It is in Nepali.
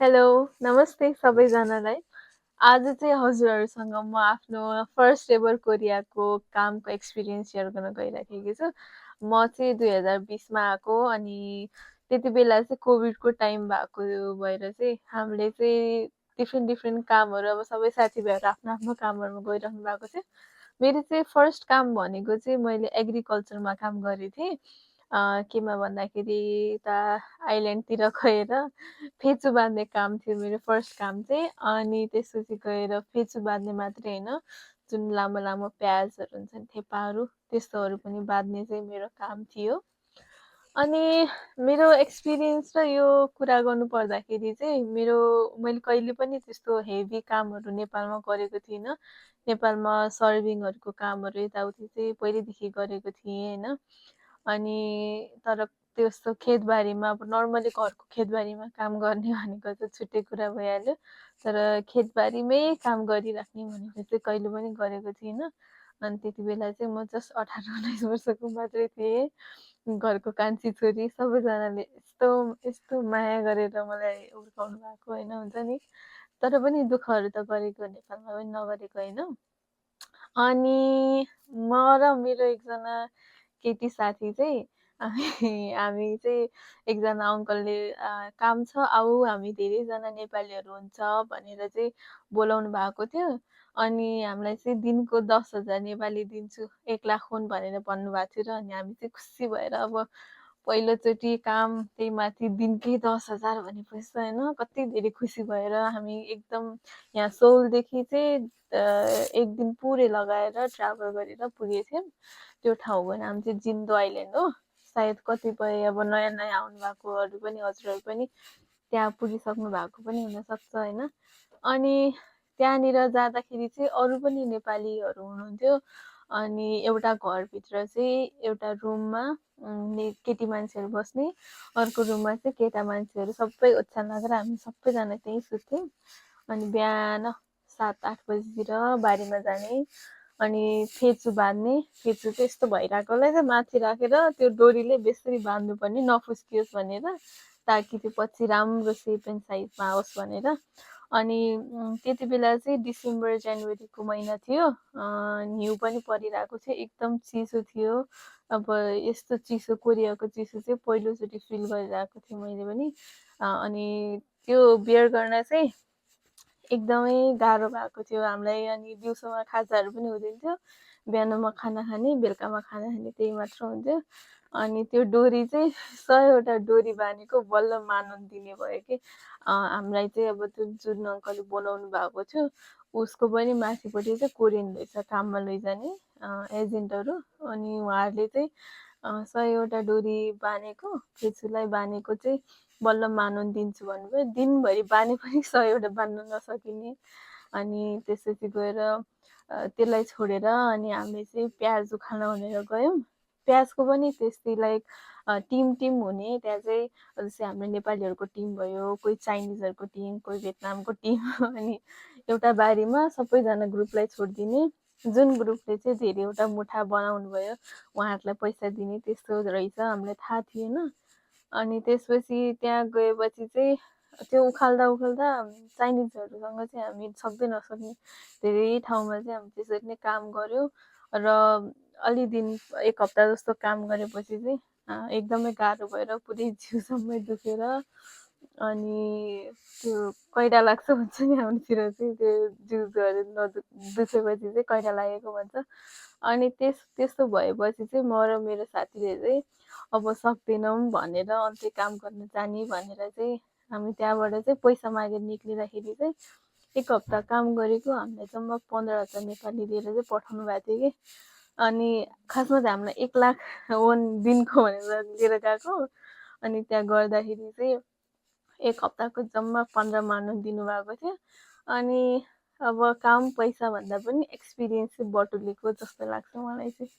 हेलो, नमस्ते सबैजनालाई। आज चाहिँ हजुरहरूसँग म आफ्नो फर्स्ट एभर कोरियाको कामको एक्सपिरियन्स सेयर गर्न गइराखेकी छु। म चाहिँ 2020मा आएको अनि त्यति बेला चाहिँ कोभिडको टाइम भएको भएर चाहिँ हामीले चाहिँ डिफ्रेन्ट डिफ्रेन्ट कामहरू अब सबै साथीभाइहरू आफ्नो आफ्नो कामहरूमा गइरहनु भएको थियो। मेरो चाहिँ फर्स्ट काम भनेको चाहिँ मैले एग्रिकल्चरमा काम गरेको थिएँ। केमा भन्दाखेरि यता आइल्यान्डतिर गएर फेचु बाँध्ने काम थियो मेरो फर्स्ट काम चाहिँ। अनि त्यसपछि गएर फेचु बाँध्ने मात्रै होइन, जुन लामो लामो प्याजहरू हुन्छन् थेपाहरू त्यस्तोहरू पनि बाँध्ने चाहिँ मेरो काम थियो। अनि मेरो एक्सपिरियन्स र यो कुरा गर्नु पर्दाखेरि चाहिँ मैले कहिले पनि त्यस्तो हेभी कामहरू नेपालमा गरेको थिइनँ। नेपालमा सर्भिङहरूको कामहरू यताउति चाहिँ पहिल्यैदेखि गरेको थिएँ होइन। अनि तर त्यस्तो खेतबारीमा अब नर्मली घरको खेतबारीमा काम गर्ने भनेको त छुट्टै कुरा भइहाल्यो। तर खेतबारीमै काम गरिराख्ने भनेको चाहिँ कहिले पनि गरेको थिइनँ। अनि त्यति बेला चाहिँ म जस्ट 18-19 वर्षको मात्रै थिएँ। घरको कान्छी छोरी सबैजनाले यस्तो यस्तो माया गरेर मलाई हुर्काउनु भएको होइन, हुन्छ नि। तर पनि दुःखहरू त गरेको नेपालमा पनि नगरेको होइन। अनि म र मेरो एकजना केटी साथी चाहिँ हामी चाहिँ एकजना अङ्कलले काम छ आऊ हामी धेरैजना नेपालीहरू हुन्छ भनेर चाहिँ बोलाउनु भएको थियो। अनि हामीलाई चाहिँ दिनको 10,000 नेपाली दिन्छु, 1 लाख हुन् भनेर भन्नुभएको थियो। र अनि हामी चाहिँ खुसी भएर अब पहिलोचोटि काम त्यही माथि दिनकै 10,000 भनेपछि त होइन कति धेरै खुसी भएर हामी एकदम यहाँ सोलदेखि चाहिँ 1 दिन पुरै लगाएर ट्राभल गरेर पुगेको थियौँ। त्यो ठाउँको नाम चाहिँ जिन्दो आइल्यान्ड हो। सायद कतिपय अब नयाँ नयाँ आउनु भएकोहरू पनि हजुरहरू पनि त्यहाँ पुगिसक्नु भएको पनि हुनसक्छ होइन। अनि त्यहाँनिर जाँदाखेरि चाहिँ अरू पनि नेपालीहरू हुनुहुन्थ्यो। अनि एउटा घरभित्र चाहिँ एउटा रुममा केटी मान्छेहरू बस्ने, अर्को रुममा चाहिँ केटा मान्छेहरू सबै ओछ्यान लागेर हामी सबैजना त्यहीँ सुत्थ्यौँ। अनि बिहान 7-8 बजीतिर बारीमा जाने अनि फेचु बाँध्ने। फेचु चाहिँ यस्तो भइरहेकोलाई चाहिँ माथि राखेर त्यो डोरीले बेसरी बाँध्नुपर्ने नफुस्कियोस् भनेर, ताकि त्यो पछि राम्रो सेप एन्ड साइजमा आओस् भनेर। अनि त्यति बेला चाहिँ डिसेम्बर जनवरीको महिना थियो। हिउँ पनि परिरहेको थियो, एकदम चिसो थियो। अब यस्तो चिसो कोरियाको चिसो चाहिँ पहिलोचोटि फिल गरिरहेको थिएँ मैले पनि। अनि त्यो बियर गर्न चाहिँ एकदमै गाह्रो भएको थियो हामीलाई। अनि दिउँसोमा खाजाहरू पनि हुँदैन थियो। बिहानमा खाना खाने, बेलुकामा खाना खाने त्यही मात्र हुन्थ्यो। अनि त्यो डोरी चाहिँ 100वटा डोरी बाँधेको बल्ल मानन दिने भयो कि हामीलाई चाहिँ। अब त्यो जुन अङ्कलले बोलाउनु भएको थियो उसको पनि माथिपट्टि चाहिँ कोरियन रहेछ काममा लैजाने एजेन्टहरू। अनि उहाँहरूले चाहिँ 100वटा डोरी बाँधेको फेचुलाई बाँधेको चाहिँ बल्ल मानन दिन्छु भन्नुभयो। दिनभरि बाँधे पनि 100वटा बाँध्न नसकिने। अनि त्यसपछि गएर त्यसलाई छोडेर अनि हामीले चाहिँ प्याज उखाल्न भनेर गयौँ। प्याजको पनि त्यस्तै लाइक टिम टिम हुने। त्यहाँ चाहिँ जस्तै हाम्रो नेपालीहरूको टिम भयो, कोही चाइनिजहरूको टिम, कोही भियतनामको टिम अनि एउटा बारीमा सबैजना ग्रुपलाई छोडिदिने। जुन ग्रुपले चाहिँ धेरैवटा मुठा बनाउनु भयो उहाँहरूलाई पैसा दिने, त्यस्तो रहेछ, हामीलाई थाहा थिएन। अनि त्यसपछि त्यहाँ गएपछि चाहिँ त्यो उखाल्दा उखाल्दा चाइनिजहरूसँग चाहिँ हामी सक्दै नसक्ने धेरै ठाउँमा चाहिँ हामी त्यसरी नै काम गऱ्यौँ। र अलि दिन 1 हप्ता जस्तो काम गरेपछि चाहिँ एकदमै गाह्रो भएर पुरै जिउसम्मै दुखेर अनि त्यो कैरा लाग्छ भन्छ नि हाम्रोतिर चाहिँ, त्यो जिउहरू दुखेपछि चाहिँ कैरा लागेको भन्छ। अनि त्यस्तो भएपछि चाहिँ म र मेरो साथीले चाहिँ अब सक्दैनौँ भनेर अन्त्य काम गर्न जाने भनेर चाहिँ हामी त्यहाँबाट चाहिँ पैसा मागेर निक्लिँदाखेरि चाहिँ 1 हप्ता काम गरेको हामीलाई जम्मा 15,000 नेपाली दिएर चाहिँ पठाउनु भएको थियो कि। अनि खासमा चाहिँ हामीलाई 1 लाख वोन दिनको भनेर लिएर गएको। अनि त्यहाँ गर्दाखेरि चाहिँ 1 हप्ताको जम्मा 15 मानन दिनुभएको थियो। अनि अब काम पैसा भन्दा पनि एक्सपिरियन्स चाहिँ बटुलेको जस्तो लाग्छ मलाई चाहिँ।